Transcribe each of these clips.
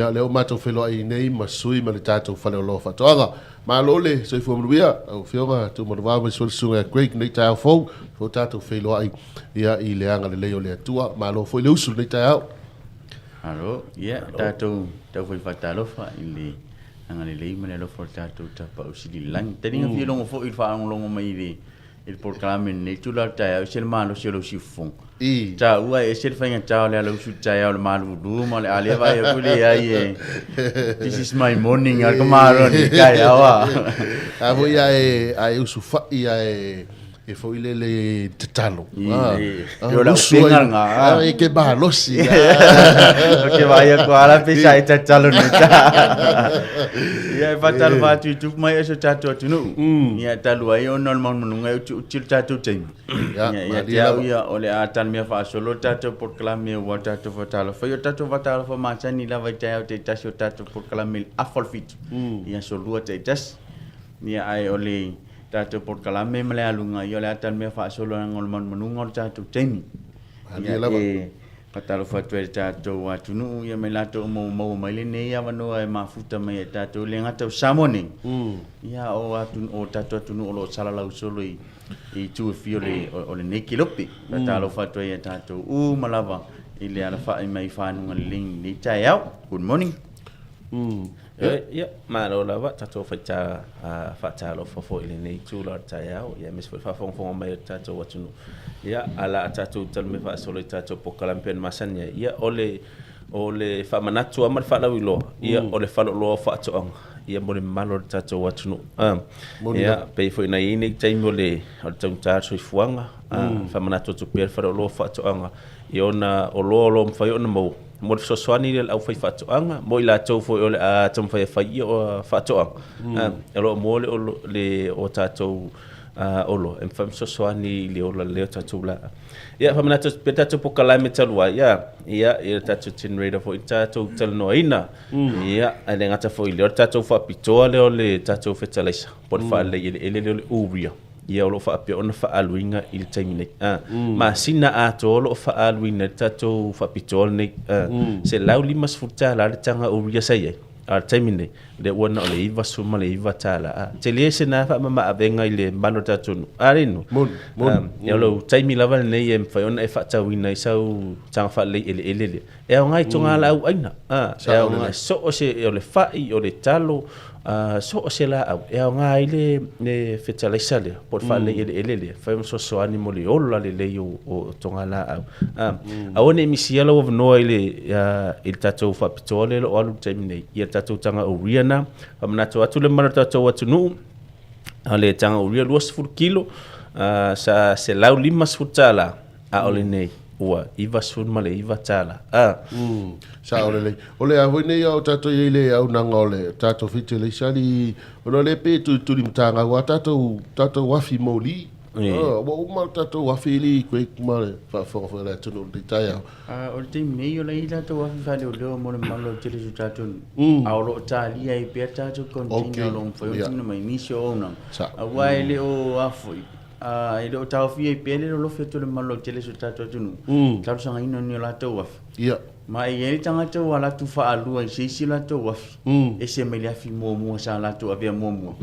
Ia, lea ua matou feiloai nei ma sui ma le tatou faleoloa faatoaga. Malo le soifua manuia, lau Afioga Tuumanuvao aemaise foi le Susuga ia Craig i lenei taeao fou, foi ua tatou feiloai ia i le agalelei o le Atua. Malo foi le usu i lenei taeao. Malo, ia tatou tau foi faatalofa i le agalelei ma le alofa o le tatou Tapaau Sili i le Lagi. Taliga fia logo foi i le faalogologo mai i le i le polokalame i lenei itula o le taeao, e ese le malosi o lou siufofoga. I. Taua e ese le faigata o le ala usu i le taeao o le malulu ma le a lea vaai atu leai e this is my morning a le tamaloa i lenei taeao a. A foi ae ae usufai ae e foi lele tatalo. E o lau upega lena. E ke malosi. Ou te vaai atu lava pe sa e tatalo nei ta. Ia e faatalofa atu i tupu mai e so tatou atunuu. Ia talu ai ona o le manumanuga e utiuti le tatou taimi. Ia, Ia ia te au ia o le a talimea faasolo le tatou polokalame aua le tatou faatalofa. Ia o le tatou faatalofa masani lava i taeao taitasi o tatou polokalame i le afa o le 7. Ia aso Lua taitasi. Ia ae o le tatou polokalame ma le aluga, ia o le a talimea faasolo leaga o le manumanuga o le tatou taimi. Malie Ia lava. e faatalofa atu ai i le tatou atunuu ia ma i latou uma ua maua mai lenei avanoa e mafuta mai ai tatou, e le gata o Samoa nei, ia o atu, o tatou atunuu o lo o salalau solo i i itu e fia o le, o lenei kelope. Faatalofa atu ai ia tatou uma lava i le alafai mai i fanuga lelei i lenei taeao. Good morning. Ia, malo lava, tatou faita faatalofa foi i lenei itula o le taeao, ia aemaise foi le faafogafoga mai o le tatou atunuu. Ia, ae o le a tatou talomua faasolo i tatou polokalame pei ona masani ai. Ia, o le o le faamanatu lava ma le faalauiloa, ia, o le faleoloa o faatoaga, ia mo le mamalu o le tatou atunuu. Ia, pei foi ona i ai nei taimi o le o le taugata o le soifuaga, faamanatu atu pea le faleoloa o faatoaga i ona oloa o lo o mafai ona maua mo le fesoasoani lea i le aufaifaatoaga, mo i latou foi o le a taumafai e fai ia faatoaga, o lo o maua le, le o tatou oloa e mafai ona fesoasoani i le ola lelei o tatou laau. Ia, faamanatu atu pea le tatou polokalame talu ai, ia, ia, le tatou generator foi na tatou talanoaina, ia, ae le gata foi i lea, o le tatou faapitoa lea o le tatou fetalaisa po o le faalelei eleele lea o le urea. Ia o lo o faapea ona faaaluina i le taimi nei. Masina atoa o lo o faaaluina ai le tatou faapitoa lenei. $150 le taga urea sa i ai, a o le taimi nei, lea ua na o le $99. Tele se na faamama-avega i le mamalu o le tatou atunuu. A lea inu? Moni, moni. Ia o lou taimi lava lenei e mafai ona e faatauina ai sau taga faalelei eleele lea. E aoga i togalaau aina. E aoga so o se, o le fai, o le talo, so o se laau, e aoga ai le fetalaisa lea, po o le faalelei eleele lea, e mafai ona fesoasoani mo le ola lelei o togalaau. Aua ne i misia lou avanoa i le tatou faapitoa lea o lo o alu i le taimi nei, ia le tatou taga urea lena. Faamanatu atu le mamalu o le tatou atunuu, le taga urea 20 kilo, sa $150, A o lenei, ua $99. A. Sao lelei. O le a foi nei a o tatou i ai i le auaunaga o le tatou feteleisa alii, ona o lea e pei e tulituli matagau lava tatou, tatou afi moli. Ua uma le tatou afi alii Craig ma le faafofoga foi a le atunuu i lenei taeao. O le taimi nei o la e i ai tatou afi faaleoleo mo le mamalu lautele o si o tatou nuu, a o lo o talia ai pea tatou container o lo o mafai ona tuuina mai i nisi o auaunaga, aua e le o a foi, A e le o taofia ai pea le lolofi atu o le mamalu lautele o si o tatou atunuu, talosagaina o ni o latou afi. Ma e i ai le tagata ua alu atu faalua i se isi o latou afi, ese mai le afi muamua sa latou avea muamua.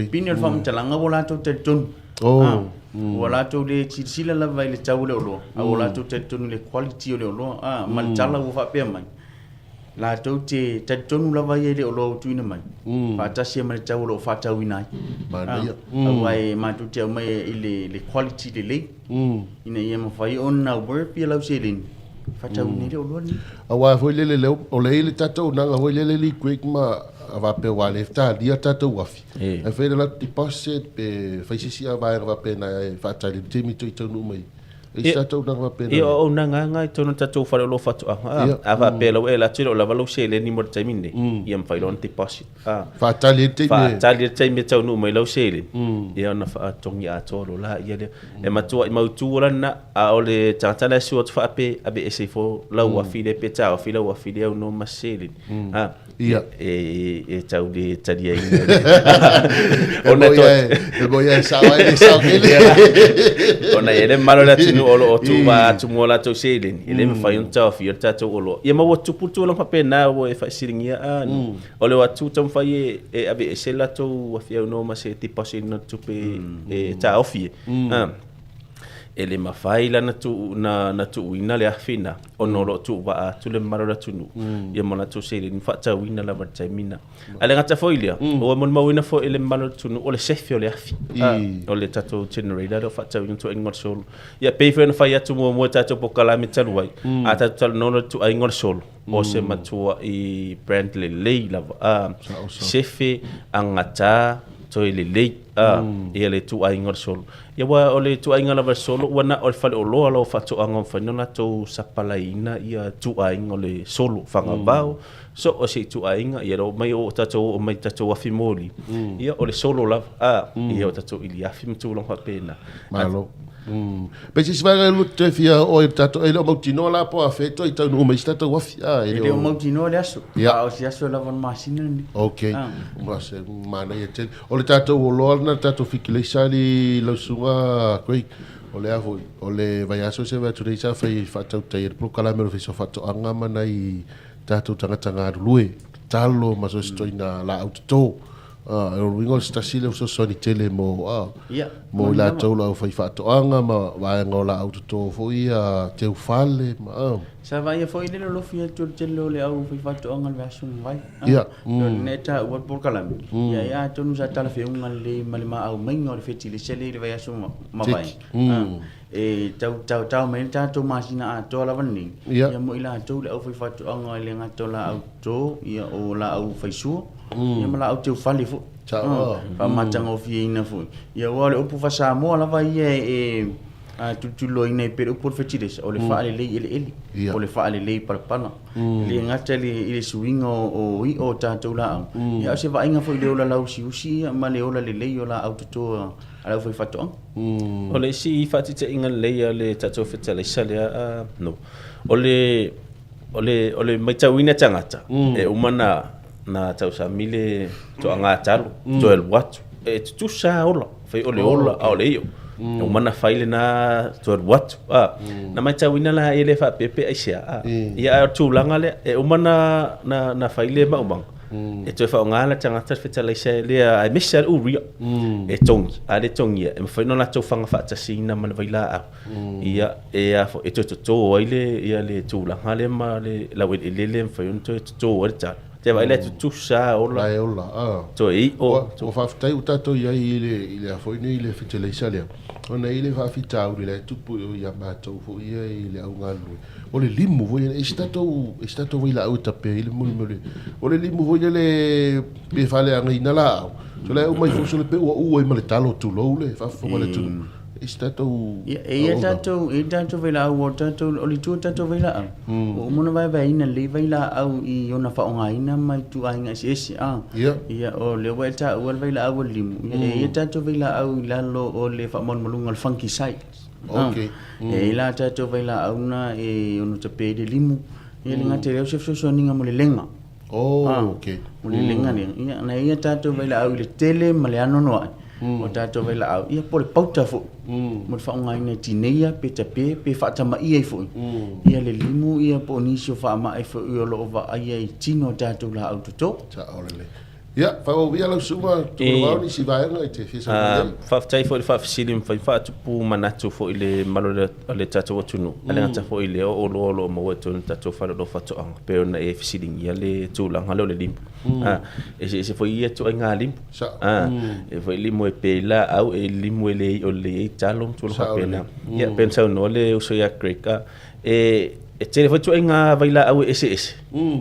Pine o le faamatalaga ua latou talitonu. Ua latou le silasila lava i le tau o le oloa, a ua latou talitonu i le quality o le oloa, ma le tala ua faapea mai. Latou te talitonu lava ia i le oloa ua tuuina mai, faatasi ai ma le tau o lo o faatauina ai. Manaia. Aua e matou te aumai i le quality lelei, ina ia mafai ona worth ia lau seleni e faatauina ai le oloa lenei. Aua foi lele lea o lea e i ai le tatou auaunaga foi lele alii Craig ma faapea aua o lea e talia tatou afi, ae fai le latou deposit pe fai se isi vaega faapena e faatali i le taimi toe taunuu mai ai. E i tatou auaunaga faapena. Ia, o auaunaga lava na i totonu o le tatou fale o lo o faatoaga. A faapea la ua e alu atu e le o lava lou seleni mo le taimi lenei, ia mafai loa ona deposit. Faatali ai le taimi. Faatali ai le taimi e taunuu mai lau seleni, ia ona faatogi atoa loa laia lea. E matuai mautu la lena, a o le tagata la e sue atu faapea, aveese ifo lau afi lea pe taofi lau afi lea aunoa ma se seleni. Ia. E, e tau le taliaina. Ona to... E mo ia e sao ai le sao tele. Ona e le malo le atunuu o lo o tuuvaa atu mo latou seleni, e le mafai ona taofia le tatou oloa. Ia ma ua tupu le tulaga faapena ua e faasiligia a o le o atu taumafai e, e aveese le latou afiaunoa ma se deposit ina tupe e taofi e. Ah. E le mafai la na, tuu, na, na tuuina le afi na ona o lo o tuuvaa atu le mamalu o le atunuu ia ma latou seleni faatauina lava i le taimi na. Ae le gata foi i lea, ua molimauina foi e le mamalu o le atunuu o le sefe o le afi. O le tatou generator lea o faatauina ituaiga o le solo. Ia pei foi ona fai atu muamua i tatou polokalame talu ai, a tatou talanoa loa i le ituaiga o le solo, o se matuai brand lelei lava. Sefe, agata, toe lelei ia le ituaiga o le solo. Ia aua o le ituaiga lava o le solo, ua na o le faleoloa lava o faatoaga ua mafai ona latou sapalaiina ia ituaiga o le solo, fagavao, so o se ituaiga, ia oo mai o tatou oo mai i tatou afi moli, ia o le solo lava, a, ia o tatou iliafi ma tulaga faapena. Malo. Pe se isi vaega e lua toe fia oo ai i le tatou, e le o mautinoa la po o afea e toe taunuu mai ai se tatou afi, a, e le o mautinoa le aso, a o se aso lava o le masina lenei. Ok, ma se manaia tele. O le tatou oloa lena, le tatou fikileisa alii lau susuga Craig, o le a foi, o le vaiaso se vae atu nei sa fai faatautai ai le polokalame o le Ofisa o Faatoaga ma nai tatou tagata galulue, talo ma so o se ituaiga laau toto. O lona uiga o se tasi lea o fesoasoani tele mo, mo i latou o le aufaifaatoaga ma vaega o laau toto foi ia teufale ma. Sa vaaia foi le lolofi atu o le tele o le aufaifaatoaga i le vaiaso ua mavae. O lena e taua le polokalame, ia atonu sa talafeauga lelei ma le maau maiga o le fetilesa lea i le vaiaso ua mavae. E tau taotao mai ai le tatou masina atoa lava lenei, ia mo i latou le aufaifaatoaga e le gata o laau toto, ia o laau faisua, ia ma laau teufale foi. Faamatagofieina foi. Ia aua o le upu faa-Samoa lava ia e tulituliloaina ai pea le upu o le fetilesa, o le faalelei eleele, po o le faalelei palapala. E le gata i le suiga o i'a o tatou laau, ia a o se vaaiga foi i le ola lauusiusi ma le ola lelei o laau toto a le aufaifaatoaga. O le isi faataitaiga lelei a le tatou fetalaisa lea, no, o le, o le, o le matauina tagata, e uma na, na tausami le toaga talo, toe alu atu, e tutusa lava ola, fai o le ola a o le i'o. E uma na fai lena toe alu atu, a. Na matauina la e le faapea pe aisea, a. Ia a o le tulaga lea, e uma na, na, na fai le maumaga, E toe faaaoga la tagata le fetalaisa lea aemaise lava le urea e togi, a le togia e mafai ona latou faga faatasiina ma le vailaau ia e a foi e toe toto ai le ia le tulaga lea ma le laueleele lea e mafai ona toe toto ai le talo. Te vaai la e tutusa lava ola. La e ola, a. Toe i'o. Ua faafetai ua tatou i ai i le i le a foi nei i le fetalaisa lea ona e i ai le faafitauli la e tupu ia matou foi ia i le au galulue. O le limu foi lele, e se tatou, e se tatou vailaau e tape ai le mea o le, o le limu foi lele pe faaleagaina laau. So la e uma ifo sole pe ua u ai ma le talo tulou le faafofoga a le atunuu. E se tatou Ia, e i ai tatou, e i ai tatou vailaau o tatou, o le itu o tatou vailaau, ua uma ona vaevaeina lelei vailaau i ona faaaogaina ma ituaiga eseese, a. Ia. Ia, o lea ua e taua le vailaau o le limu, ia, e i ai tatou vailaau i lalo o le faamalumaluga o le fungicides. Okay. E i ai la tatou vailaau na e ono tape ai le limu. Ia le gata i lea o se fesoasoaniga mo le lega. Oh, okay. Mo le lega lea. Ia, na i ai tatou vailaau i le tele ma le anoanoai o tatou vailaau. Ia po o le pauta foi mo le faaaogaina e tineia pe tape pe faatamaia ai foi ia le limu ia po o nisi o faamai foi o lo o vaaia i tino o tatou laau toto. Sao lelei. Ia, faaauau ia lau susuga Tupulavao nisi vaega e te fia saunoa i ai. Faafetai foi i le faafesili ma fai faatupu manatu foi i le mamalu o le tatou atunuu. E le gata foi i lea o oloa o lo o maua i totonu o le tatou fale o faatoaga pei ona e fesiligia le tulaga lea o le limu. E eseese foi ia ituaiga limu. E i ai foi limu e pe i laau, e i ai limu e le i'o lelei ai talo ma tulaga faapena. Ia pei ona saunoa le uso ia Craig, E, e tele foi ituaiga vailaau e eseese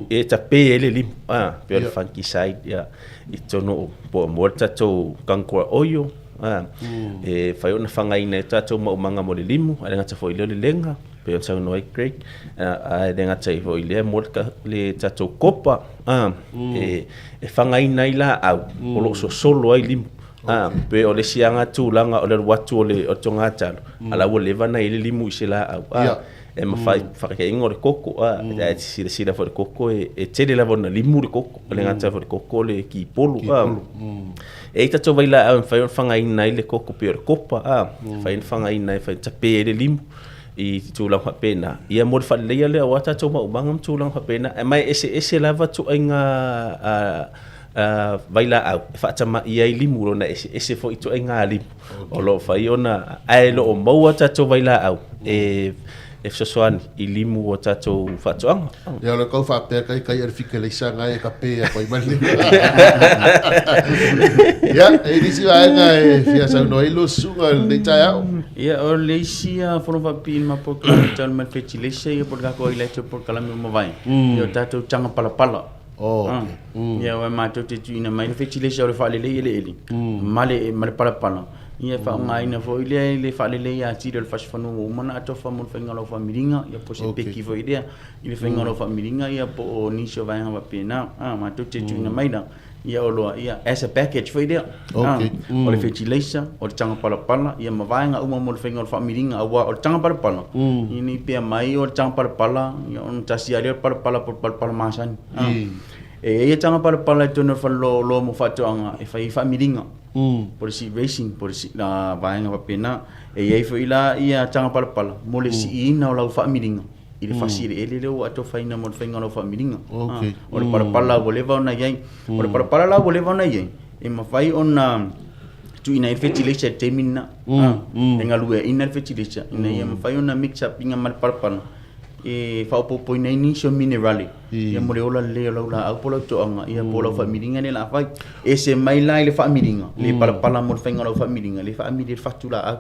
e tape ai le limu, a, pei o le fungicide, ia, i totonu o, po o le tatou kankoa oio, a, e mafai ona fagaina ai tatou maumaga mo le limu, ae le gata foi i lea o le lega, pei ona saunoa ai Craig, ae le gata ai foi i lea mo le tatou kopa, a, e fagaina ai laau o lo o sosolo ai limu. A, pei o le isi lava tulaga o le alu atu o le toga talo, a la ua leva ona i ai le limu i se laau. A, Ia. E mafai faataitaiga o le koko a, ae e silasila foi i le koko e tele lava ona limu le koko, e le gata foi i le koko o le kipolu a. E i ai tatou vailaau e mafai ona fagaina ai le koko pei o le kopa a, e mafai ona fagaina ai e tape ai le limu i tulaga faapena. Ia mo le faaleleia lea aua tatou maumaga ma tulaga faapena. Ma e eseese lava ituaiga vailaau e faatamai ai limu lona eseese foi ituaiga limu o lo o fai ona ae lo o maua tatou vailaau e fesoasoani i limu o tatou faatoaga. Ia o le kau faapea kai kai ale fika le isanga e ka pe a pai mali. Ia, e nisi vaega e fia saunoa ai lo susuga i lenei taeao. Ia, o le isi fono faapipii ma polokalame talu mai le fertilizer ia po o le tatou highlight o polokalame ua mavae, ia o tatou taga palapala. Oh, okay. Ia aua matou te tuuina mai le fertilizer o le faalelei eleele ma le ma le palapala. Ia e faaaogaina foi lea i le faalelei atili o le fasifanua ua uma ona atofa mo le faiga o lau faamiliga, ia po o se peki foi lea i le faiga o lau faamiliga ia po o nisi o vaega faapena. Matou te tuuina mai la ia oloa ia as a package foi lea. Okay. O le fertilizer, o le taga palapala ia ma vaega uma mo le faiga o le faamiliga aua o le taga palapala, ia ne i pea mai o le taga palapala ia ona tasi lava lea o le palapala po o le palapala masani. E i ai ia taga palapala i totonu o le faleoloa mo faatoaga e fai ai faamiliga, po o le seed raising po o le vaega faapena. E i ai foi la ia taga palapala mo le siiina o lau faamiliga i le fasi eleele lea ua atofaina mo le faiga o lau faamiliga. O le palapala ua leva ona i ai. O le palapala la ua leva ona i ai, e mafai ona tuuina ai le fertilizer i le taimi lena. E galueaiina le fertilizer ina ia mafai ona mix up ina ma le palapala e faaopoopoina ai nisi o minerale ia mo le ola lelei o lau laau po o lau toaga ia po o lau faamiliga lea o le a fai. Ese mai la i le faamiliga, le palapala mo le faiga o lau faamiliga, le faamili e le fatu laau.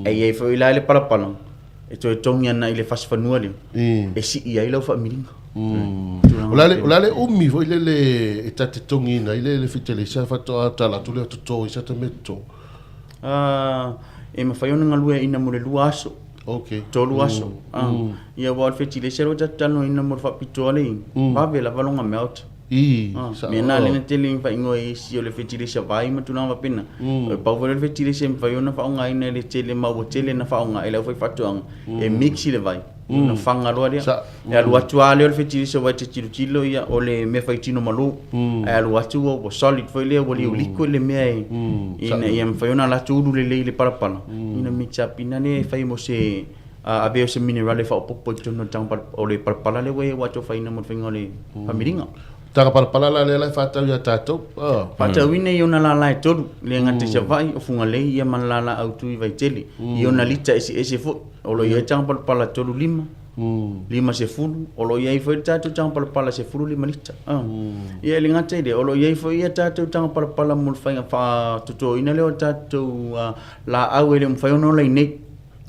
Ae i ai foi la le palapala e toe togi ana i le fasifanua lea e sii ai lau faamiliga. O le a le umi foi lele e ta te togiina ai le fertilizer faatoa tala atu lea toto i sa ta mea toto? E mafai ona galueaiina mo le 2 aso. Okay. 3 aso. Ia aua o le fertilizer lea ua tatou talanoaina mo le faapitoa le vave lava lona melt. Mea na lea na tele ina faaigoa e isi o le fertilizer vai ma tulaga faapena. E pau foi lea o le fertilizer e mafai ona faaaogaina e le tele ma ua tele ina faaaoga e le aufaifaatoaga e mix i le vai ona faga loa lea. E alu atu lava lea o le fertilizer aua e te tilotilo ia o le mea faitino malo ae alu atu ua solid foi lea ua liuliquid le mea e ina ia mafai ona alu atu ulu lelei i le palapala ina mix up ina lea e fai mo se ave o se mineral e faaopoopo i totonu o le taga o le palapala lea ua atofaina mo le faiga o le faamiliga. Taga palapala la lea la e faatau ia tatou. Faatauina i ona lala e tolu, le gata i Savaii, o Fugalei ia ma le lala autu i Vaitele, i ona lita eseese foi. O lo o i ai taga palapala 35, 50, o lo o i ai foi le tatou taga palapala 15 lita. Ia e le gata i lea, o lo o i ai foi ia tatou taga palapala mo le faiga faatotoina lea o tatou laau e le o mafai ona ola i nei.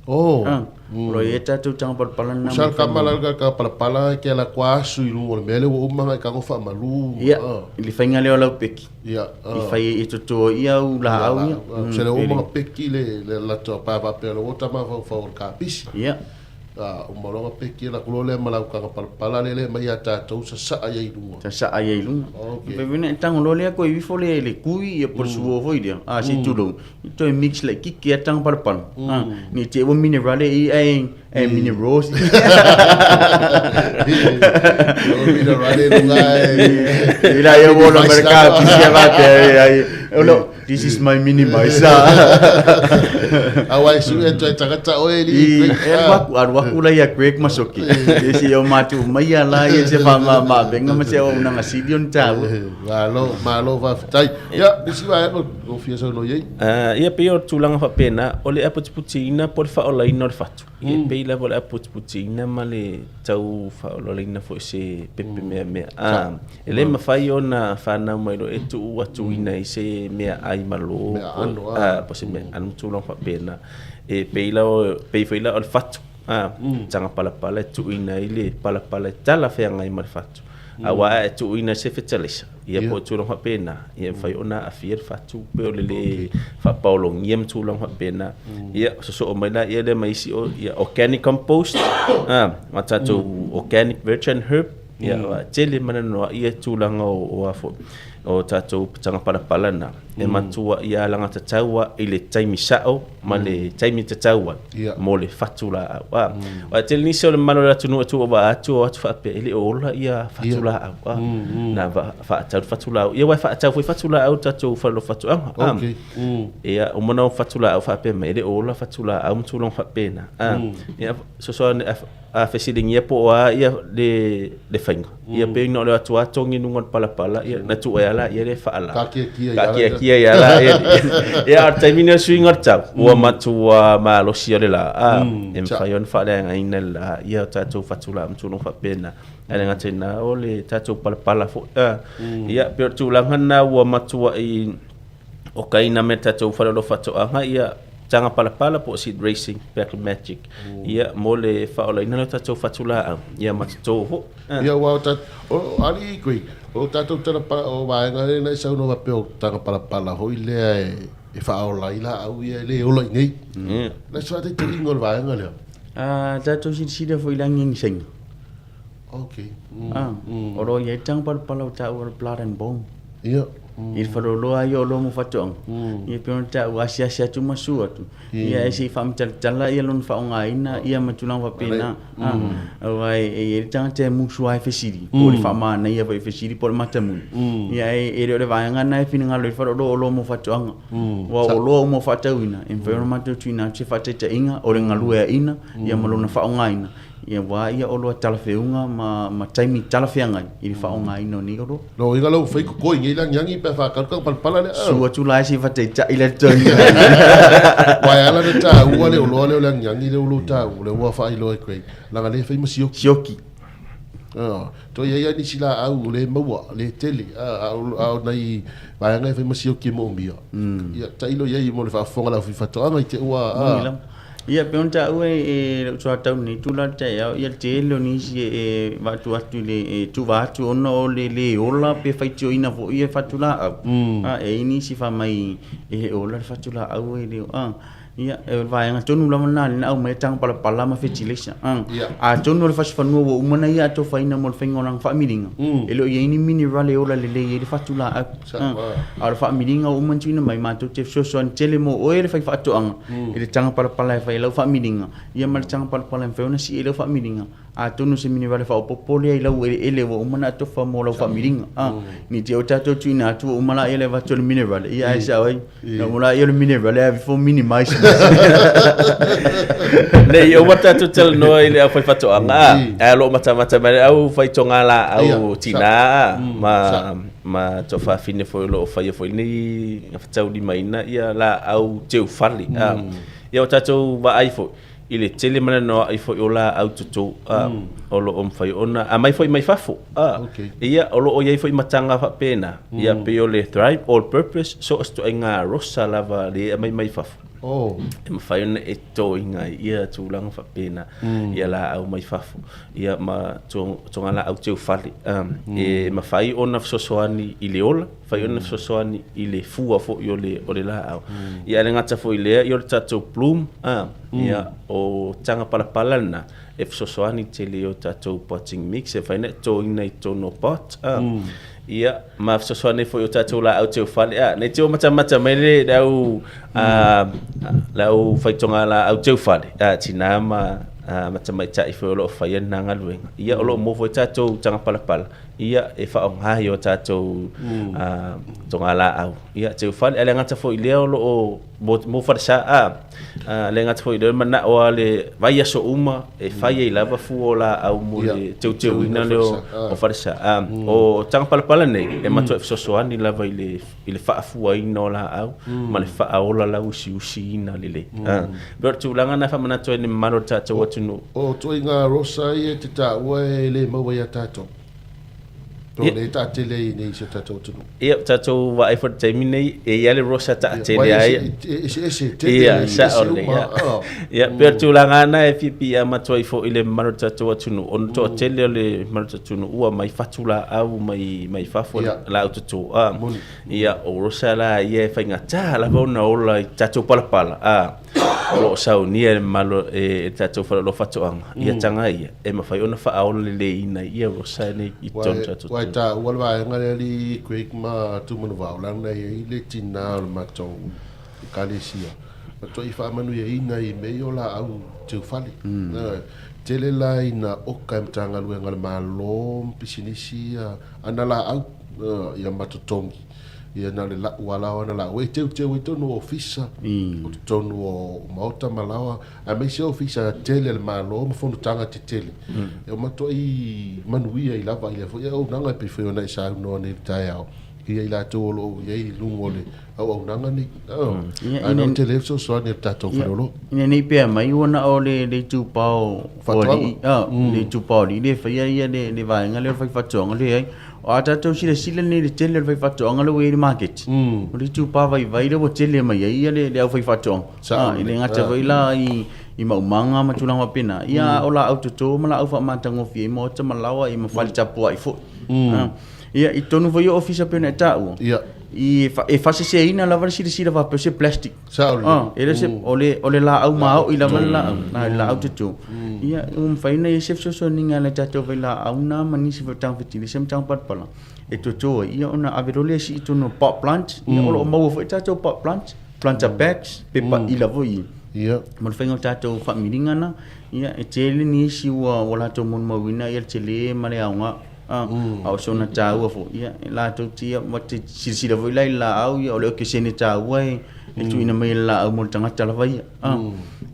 Oh. O lo o i ai tatou taga palapala na. Usa kama la ka palapala ke la kwa asu i luga o le mea lea ua uma ngai kago faamalu. Ia, i le faiga lea o lau peki. Ia. I fai e toto ai au laau ia. Se le uma peki le la to pa pa pe lo tama fa fa o ka pisi. Ia. Uma loa peki la kulo lea ma lau kaga palapala lea le mai ia tatou sasaa ai i luga. Sasaa ai i luga. Okay. Pe vena e tango loa lea koe ifo le le kui ia po le suo foi lea. Ah, se tulou. I toe mix laitiiti a taga palapala. Ne i te i ua minerale i ae ae minerals. Minerale luga e. Ila ia ua ola mai le kapisi a faapea ai, oh no, this is my minimizer. Aua e sue atu ai tagata oe alii Greg. E alu aku, alu aku la ia Greg ma Soki. E se o matou mai ia la ia se faamamaavega ma se auaunaga sili ona taua. Malo, malo faafetai. Ia, nisi vaega o fia saunoa i ai? Ia pei o le tulaga faapena, o le aputiputiina po o le faaolaina o le fatu. Ia e pei lava o le aputiputiina ma le tau faaolaina foi o se pepe meamea. E le mafai ona fanau mai loa e tuu atuina i se meaai malo po o se meaano ma tulaga faapena. E pei la pei foi la o le fatu, taga palapala e tuuina ai le palapala e talafeagai ma le fatu. Aua a e tuuina i se fertilizer, ia po o tulaga faapena, ia e mafai ona aafia le fatu pei o le le faapaologia ma tulaga faapena. Ia sosoo mai laia lea ma isi o ia organic compost, ma tatou organic virgin herb, ia ua tele ma anoanoai ia tulaga o a foi. O tatou taga palapala na, e matua ia alagatatau a i le taimi sa'o ma le taimi tatau ai mo le fatu laau. A, aua e tele nisi o le mamalu o le atunuu e tuuvaa atu o atu faapea e le o ola ia fatu laau. A, na faatau le fatu laau. Ia aua e faatau foi fatu laau i le tatou fale o faatoaga. A, ia uma ona fatu laau faapea mai e le o ola fatu laau ma tulaga faapena. A, ia fesoasoani a fesiligia po o a ia le le faiga, ia pei na o le o atu lava togi i luga o le palapala, ia na tuu ai lava laia le faala. Taatiatia ai lava. Taatiatia ai lava laia. Ia a o le taimi lenei o le suiga o le tau, ua matua malosi o le la, a, e mafai ona faaleagaina e le la ia o tatou fatulaa ma tulaga faapena. Ae le gata i lena, o le tatou palapala foi, a. Ia pei o le tulaga lena ua matuai okaina mai e le tatou fale o faatoaga ia taga palapala po o seed racing battle magic ia mo le faaolaina o tatou fatulaau ia ma toto foi. Ia aua o tatou o alii koe o tatou tala o vaega lea na e saunoa faapea o taga palapala foi lea e faaola ai laau ia e le ola i inei. Na se faataitaiga o le vaega lea. A tatou silasila foi i le agiagi Saina. Okay. O lo o i ai le taga palapala ua taua o le blood and bone. Ia. I le faleoloa ia o oloa mo faatoaga, ia pei ona taua asiasi atu ma sue atu, ia e se i faamatalatala ia lona faaaogaina ia ma tulaga faapena. Aua e i ai le tagata e musu lava e fesili, po o le faamanaia foi e fesili po o le matamuli, ia e le o le vaega lena e finagalo i le faleoloa o oloa mo faatoaga. Aua o oloa uma faatauina, e mafai ona matou tuuina atu se faataitaiga o le galueaiina ia ma lona faaaogaina, Ia aua ia oloa talafeauga ma ma taimi talafeagai i le faaaogaina o nei oloa. Lona uiga lau fai koko i nei le agiagi pe a faatalu taga palapala lea. Sua atu la e se i fataitai la le toeaina. Aua e ala ona taua le oloa lea o le agiagi lea ua lou taua lea ua faailoa e Craig leaga lea e fai ma sioki. Sioki. Toe i ai lava nisi laau le maua, le tele, a o nai vaega e fai ma sioki e moomia. Ia tailo i ai mo le faafofoga a le aufaifaatoaga i te ua. Ia, pei ona taua e lou soatau lenei itula le taeao, ia le tele o nisi e avatu atu i le, e tuva atu ona o le le ola pe faitioina foi ia fatulaau. A, e i ai nisi fai mai e le ola le fatulaau e le o, a. Ia, o le vaega tonu lava lena lea na aumai ai taga palapala ma fetileisa. A, atonu o le fasifanua ua uma ona ia atofaina mo le faiga o lana faamiliga, e le o i ai ni minerale e ola lelei ai le fatulaau. A o le faamiliga ua uma ona tuuina mai, matou te fesoasoani tele mo oe le faifaatoaga i le taga palapala e fai ai lau faamiliga, ia ma le taga palapala e mafai ona sii ai lau faamiliga. Atonu o se minerale faaopoopo lea i lau eleele ua uma ona atofa mo lau faamiliga. Ne i te i ua tatou tuuina atu ua uma laia le avatu o le minerale, ia ae sao ai, na uma laia o le minerale ae aveifo minimize. Ne i uma tatou talanoa i le aufaifaatoaga, ae o lo o matamata mai le aufaitogalaau tina ma ma toafafine foi o lo o faia foi lenei gafataulimaina ia laau teufale. Ia o tatou vaai foi i le tele ma le anoa'i foi o laau toto o lo o mafai ona aumai foi mai fafo. Ia o lo o i ai foi mataga faapena, ia pei o le Thrive All Purpose, so o se ituaiga rosa lava lea e aumai mai fafo. E mafai ona e totoina ai ia tulaga faapena ia laau mai fafo ia ma togalaau teufale. E mafai ona fesoasoani i le ola, mafai ona fesoasoani i le fua foi o le o le laau. Ia ae le gata foi i lea, ia o le tatou bloom, ia o taga palapala lena e fesoasoani tele i o tatou potting mix e mafai ona e totoina i totonu o pot. Ia ma fesoasoani ai foi i o tatou laau teufale. Ne i te i ua matamata mai le au le aufaitogalaau teufale, tina ma ma tamaitai foi o lo o faia lena galuega. Ia o lo o maua foi tatou taga palapala ia e faaaoga i o tatou togalaau ia teufale. Ae le gata foi i lea o lo o mo falesa a le gata foi i lea o le manao lava le vaiaso uma e fai ai lava fua o laau mo le teuteuina lea o falesa. O taga palapala nei e matuai fesoasoani lava i le i le faafuaina o laau ma le faaola lauusiusiina lelei. Pei o le tulaga lena e faamanatu ai i le mamalu o le tatou atunuu. O ituaiga rosa ia e te taua e le maua ia tatou. Po o lea e taatele ai nei i si o tatou atunuu. Ia, tatou vaai foi i le taimi nei, e i ai le rosa taatele ai. E eseese, tele, Ia, sao lelei. Ia, pei o le tulaga lena e fiapiiama atu ai foi i le mamalu o le tatou atunuu, ona toatele o le mamalu o le tatou atunuu ua mai fatu laau mai mai fafo, laau toto. Ia, o rosa la ia e faigata lava ona ola i tatou palapala. o lo o saunia e le mamalu e le tatou faleoloa faatoaga ia taga ia e mafai ona faaola leleiina ai ia rosa nei i totonu o tatou Ua e taua le vaega lea alii Craig ma Tumanuvao leaga e i ai le tina o le matou Ekalesia na toe faamanuiaina i mea ia o laau teufale. Tele la ina oka e Matagaluega a le Malo ma pisinisi ia ana laau ia ma totogi. Ia na o le lau lava la o ana laau e teuteu ai totonu o ofisa, o totonu o maota ma laoa, aemaise ofisa tele a le Malo ma fonotaga tetele. E matuai manuia ai lava i lea foi auaunaga e pei foi ona e saunoa nei i le taeao ia i latou o lo o i ai i luga o le auaunaga nei. Ae na o tele ai le fesoasoani a le tatou faleoloa. Ina nei pea mai ua na o le itupa o alii, le itupa o alii lea e faia ia le vaega lea o le faifaatoaga, leai. O a tatou silasila nei i le tele o le faifaatoaga lea ua i ai i le maketi, o le itupa vaivai lea ua tele mai ai ia le aufaifaatoaga. E le gata foi la i maumaga ma tulaga faapena, ia a o laau toto ma laau faamatagofie ai maota ma laoa ma fale tapuai foi. Ia, i totonu foi o ofisa pei ona e taua, Ia. i, e faaseseina lava le silasila faapea o se plastic. Sao lelei. Ah, e le se, o le, o le laau maoi lava le laau, na le laau toto. Ia, ua mafai ona i ai se fesoasoaniga a le tatou vailaau na ma nisi foi o taga fetilisa ma taga palapala e toto ai, ia ona ave loa lea e sii i totonu o pot plant, ia o lo o maua foi tatou pot plant, planter bags, pepa ila foi ia. Ia. Mo le faiga o tatou faamiliga na, ia e tele nisi ua, ua latou molimauina ia le tele ma le aoga. A o sona taua foi, ia, e latou te ia, ma te silasila foi la i le laau, ia, o le okesene taua e, e tuuina mai e le laau mo le tagata lava ia. A,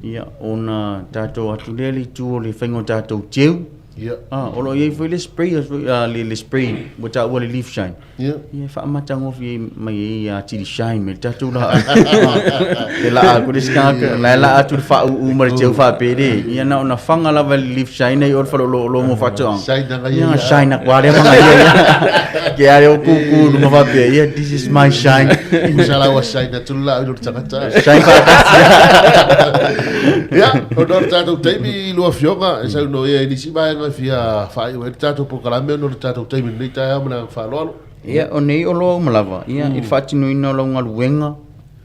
ia, ona tatou atu lea i le itu o le faiga o tatou teu. Ia. A, o lo o i ai foi le spray, le spray ua taua le leaf shine. Ia. Ia, e faamatagofie mai ai ia atili shine mai le tatou laau. Le laa atu le isi tagata, la e laa atu le faauu ma le teu faapele. Ia na ona faga lava le leaf shine ai o le faleoloolo mo faatoaga. Shine anga ia. Ia, shine aku lea maga ia ia. Ke ale o kuku luma faapea, ia, this is my shine. Tusa la ua shine atu le laau i lona tagata. Shine faatasi. Ia, ona o le tatou taimi lua afioga, e saunoa ia i nisi vaega e fia faaiu ai le tatou polokalame ona o le tatou taimi i lenei taeao ma le agaga faaaloalo. Ia, o nei oloa uma lava, ia, i le faatinoina o lau galuega,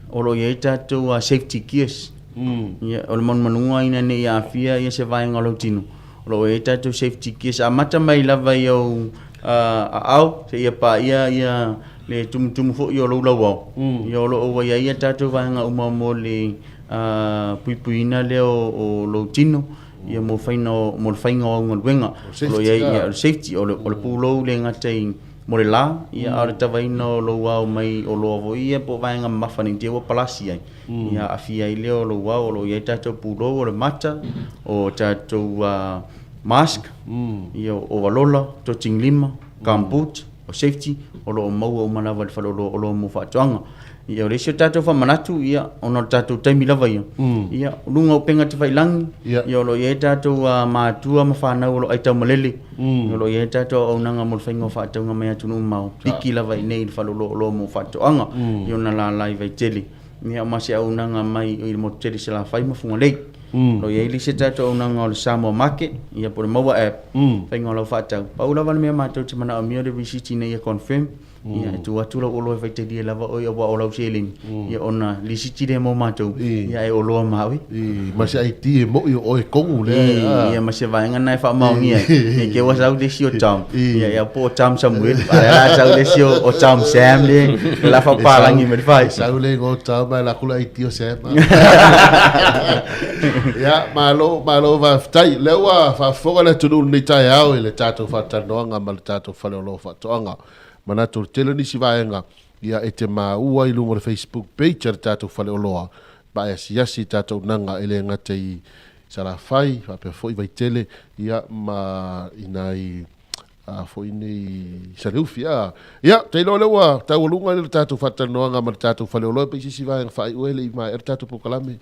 o lo o i ai tatou safety gears. Ia, o le manumanuga ina ne i aafia ia se vaega o lau tino, o lo o i ai tatou safety gears. Amata mai lava i ou aao seia paia ia le tumutumu foi o lou lauao. Ia, o lo o ua i ai ia tatou vaega uma mo le puipuiina lea o lou tino, ia mo faina o, mo le faiga o au galuega. O lo o i ai, ia, o le safety, o le, o le pulou le gata i mo le lā, ia, a o le tavaina o lou ao mai oloa foi ia po o vaega mamafa nei te i ua palasi ai, ia aafia ai lea o lou ao. O lo o i ai tatou pulou, o le mata, o tatou mask, ia, o ovalola, totigilima, gumboot, o safety, o lo o maua uma lava i le faleoloa oloa mo faatoaga. Ia, o le isi o tatou faamanatu, ia, ona o le tatou taimi lava ia, ia, o luga o upega tafailagi, ia, o lo o i ai tatou matua ma fanau o lo o aitaumalele, o lo o i ai tatou auaunaga mo le faiga o faatauga mai atunuu mamao, piki lava i inei i le faleoloa oloa mo faatoaga, i ona lala i Vaitele, ia, ma se auaunaga mai i le motu tele i Salafai ma Fugalei. O lo o i ai le isi tatou auaunaga o le Samoa Market, ia, po o le Maua App, faiga o lau faatau. Pau lava le mea matou te manaomia o le risiti ina ia confirm, Ia, e tuu atu lau oloa e faitalia lava oe aua o lau seleni, ia ona lisiti lea mo matou, ia e oloa ma oe. I, ma se ID e mo'i o oe kongu lea. I, ia ma se vaega na e faamaonia ai. Ne i te i ua sau le isi o Tom, ia ia po o Tom Samuel, a o lea o le a sau le isi o Tom Sam le, o le a faapalagi mai le fai. E sau le igoa o Tom ae alu atu le ID o Sam. Ia, malo, malo faafetai. O lea ua faafofoga le atunuu i lenei taeao i le tatou faatalanoaga ma le tatou faleoloa faatoaga. Manatu o le tele o nisi vaega ia e te maua i luga o le Facebook page a le tatou faleoloa ma e asiasi i tatou naga e le gata i Salafai faapea foi Vaitele ia ma i nai a foi nei Saleufi a ia te iloa lea ua taualuga le tatou faatalanoaga ma le tatou faleoloa pe i se isi vaega faaiu e le i maea le tatou polokalame.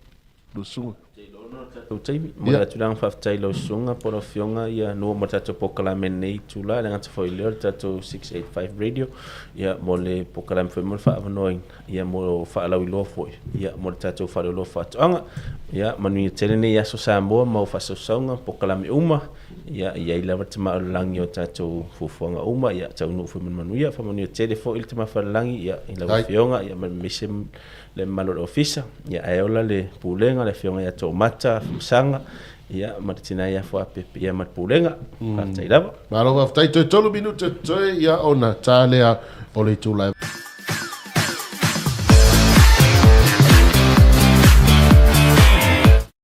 Lau susuga. Te iloa Tatou taimi. Momoli atu le agaga faafetai i lau susuga po o lau afioga ia Noa mo le tatou polokalame i lenei itula, e le gata foi i lea o le tatou 685 Radio ia mo le polokalame foi mo le faaavanoaina ia mo faalauiloa foi ia mo le tatou faleoloa faatoaga. Ia manuia tele lenei aso Samoa ma au faasausauga, polokalame uma. Ia i ai lava le Tama o le Lagi o tatou fuafuaga uma, ia taunuu foi ma le manuia. Faamanuia tele foi le Tama Falelagi ia i lau Afioga ia ma aemaise le mamalu o le Ofisa. Ia ae ola le Pulega, le Afioga ia Toomata Famasaga, ia ma le tina ia Fuapepe, ia ma le Pulega. Faafetai lava. Malo faafetai. Toe 3 minute totoe ia ona ta lea o le itula e.